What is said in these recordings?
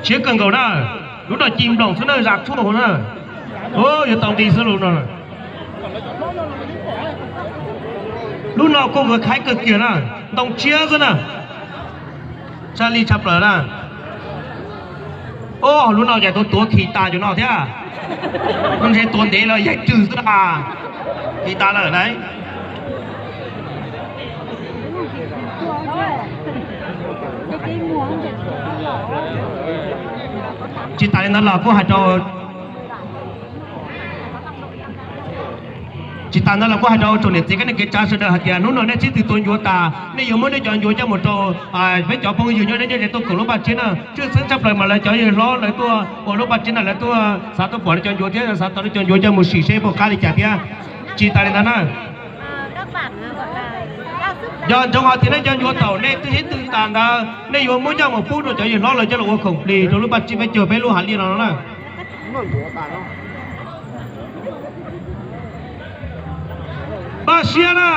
Siab kawg nkaus na, lub no ci nploom xwb na, zam tshuaj hauv na. Yuav tau nqi xwb lub no. Lub no kuj nkawd khaib kawg kiag na, ntoo tshiab xwb na. Tshaj li tshaj plaws na. Ob, lub no ces tuav tuav khi tas cov no thiab. Ntshe tuav ntev lawm yaig rwg xwb na. Khi tas lawm na. Tsis tas li ntawd los kuj hais rau, tsis tas ntawd los kuj hais rau tsoom niam txiv kwv tij neej tsa sawv daws hais tias hnub no nej sib tw tua ncuav tas, nej yuav muab nej cov ncuav coj mus rau peb cov phooj ywg nyob deb nyob ze tuaj koom lub paj tsiab na. Tshwj xeeb tshaj plaws mas lawv cov yawg hlob lawv tuaj ua lub paj tsiab na, lawv tuaj xav tuaj pom lawv cov ncuav thiab xav tau lawv cov ncuav coj mus sim seb puas qab li cas thiab. Tsis tas li ntawd na, yog ntsoov hais tias nej cov ncuav thaum nej twb sib tw tas ntawd nej yuav muab coj mus pub rau cov yawg hlob lawv coj los ua khoom plig rau lub paj tsiab peb caug peb lub hav liaj no na. Npaj siab na,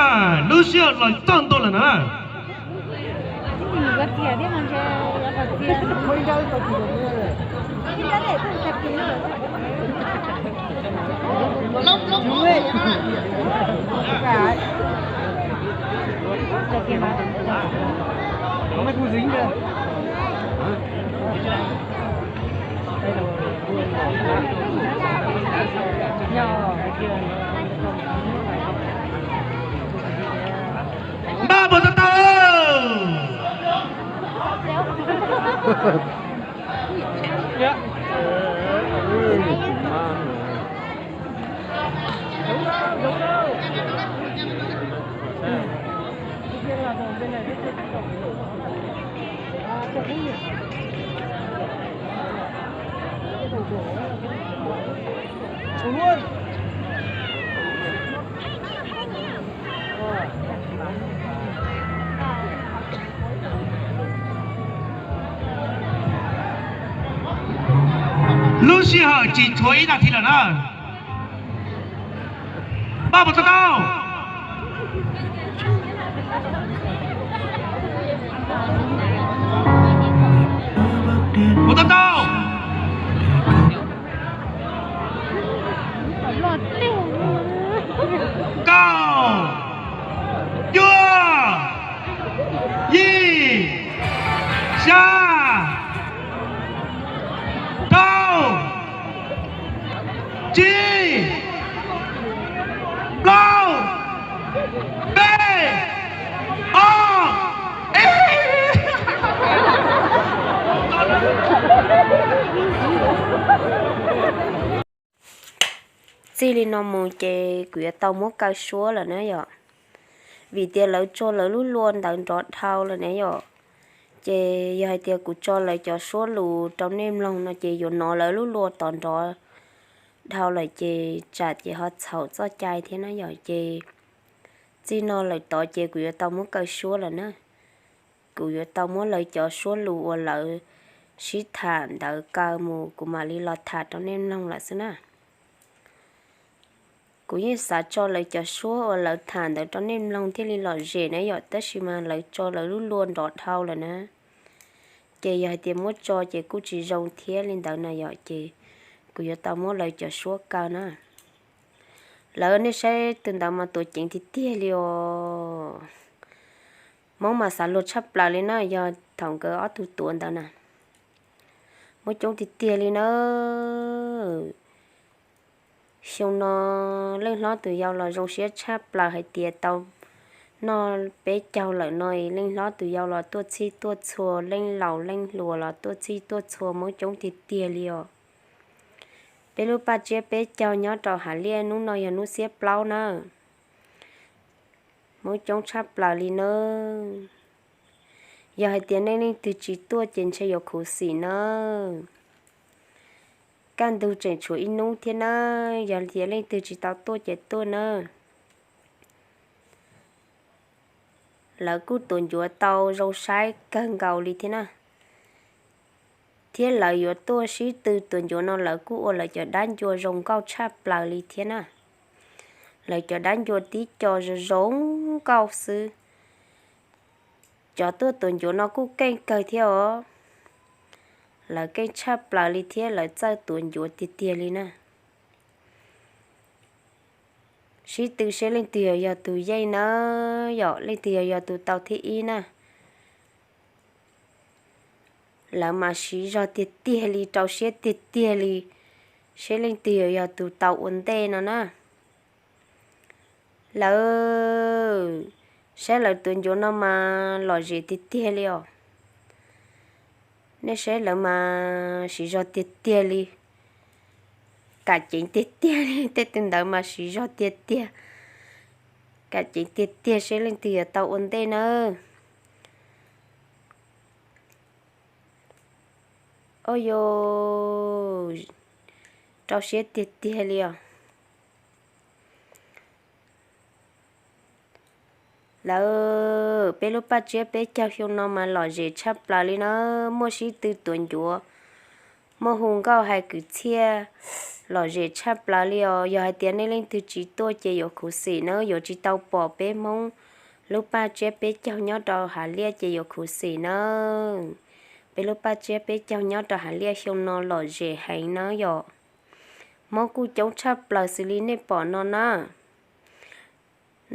lub sij hawm los txog ntua lawm na. Npaj puas tau tau? Lub sij hawm tsis tshuav ib nas this lawm na. Npaj puas tau tau? Puas tau tau? Kaum, cuaj, yim, xya, rau, tsib, plaub, peb, ob, ib. Txij li no mus ces kuv yuav tau muab kaw suab lawm na yom, vim tias lawv tso lawv lub luaj ntawd nrov dhau lawm na yom. Ces yog hais tias kuv tso lawv cov suab lus rau nej mloog no ces yuav hnov lawv lub luaj tod nrov dhau lawm ces tsam ces ho txhaum txoj cai thiab na yom. Ces txij no lawm tod ces kuv yuav tau muab kaw suab lawm na. Kuv yuav tau muab lawv cov suab lus uas lawv sib tham ntawd kaw mus kuv mam li los tham rau nej mloog lawm xwb na. Kuv yeej xav tso lawv cov suab uas lawv tham ntawd rau nej mloog thiaj li lom zem na yom, tab sis mas lawv tso lawv lub luaj nrov dhau lawm na. Ces yog hais tias muab tso ces kuj tsis zoo thiab li ntawd na yom, ces kuv yuav tau muab lawv cov suab kaw na. Lawv, nej saib tus ntawd mas tuav ceev tiag tiag li os. Hmoob mas xav luag tshaj plaws li na, yog thaum nkawd ob tug tuav ntawd na. Hmoob coob tiag tiag li na. Xyoo no leej hlob tus yau los zoo siab tshaj plaws hais tias tau noj peb caug lawm no, leej hlob tus yau los tuaj txhij tuaj txhua, leej laus leej hluas los tuaj txhij tuaj txhua, Hmoob coob tiag tiag li os. Peb lub paj tsiab peb caug nyob rau hav liaj, hnub no yog hnub xiab plaub na. Hmoob coob tshaj plaws li nawb. Yog hais tias nej leej twg tsis tuaj ces ntshe yuav khuv xim nawb. Kaj ntug tseem tshuav ib hnub thiab nawb, yog tias leej twg tsis tau tuaj ces tuaj nawb. Lawv kuj tuav ncuav tau zoo saib kawg nkaus li thiab na. Thiab lawv yuav tuaj sib tw tuav ncuav no lawv kuj ua lawv cov dab ncua zoo nkauj tshaj plaws li thiab na. Lawv cov dab ncua tib co zoo zoo nkauj xwb. Cov tuaj tuav ncuav no kuj keej kawg thiab os. Lawv keej tshaj plaws li thiab lawv txawj tuav ncuav tiag tiag li na. Sib tw seb leej twg yog, yog tus yeej na, yog leej twg yog, yog tus tau thib ib na. Lawv mas siv zog tiag tiag li, rau siab tiag tiag li, seb leej twg yog, yog tus tau ua ntej no na. Lawv, saib lawv tuav ncuav no mas lom zem tiag tiag li os. Nej saib lawv mas siv zog tiag tiag li, kam ceev tiag tiag li, tej tug ntawd mas siv zog tiag tiag, kam ceev tiag tiag, seb leej twg yog tau ua ntej nawb. Au yog, rau siab tiag tiag li os. Lawv, peb lub paj tsiab peb caug xyoo no mas lom zem tshaj plaws li na, muaj sib tw tuav ncuav, muaj hu nkauj hais kwv txhiaj, lom zem tshaj plaws li os. Yog hais tias nej leej twg tsis tuaj ces yuav khuv xim na, yuav tsis tau pom peb Hmoob lub paj tsiab peb caug nyob rau Hav Liaj ces yuav khuv xim na. Peb lub paj tsiab peb caug nyob rau Hav Liaj xyoo no lom zem heev na yom. Hmoob kuj coob tshaj plaws xws li nej pom no na.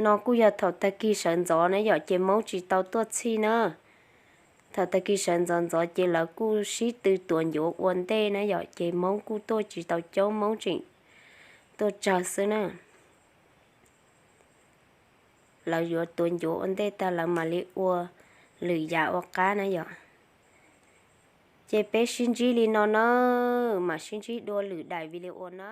No kuj yog thaum tag kis sawv ntxov na yom, ces Hmoob tsis tau tuaj txhij na. Thaum tag kis sawv ntxov ntxov ces lawv kuj sib tw tuav ncuav ua ntej na yom, ces Hmoob kuj tuaj tsis tau coob, Hmoob tseem tuaj tsawg xwb na. Lawv yuav tuav ncuav ua ntej tag lawv mam li ua lwm yam ua qab na yom. Ces peb sib ntsib li no na, mam sib ntsib dua lwm daim video na.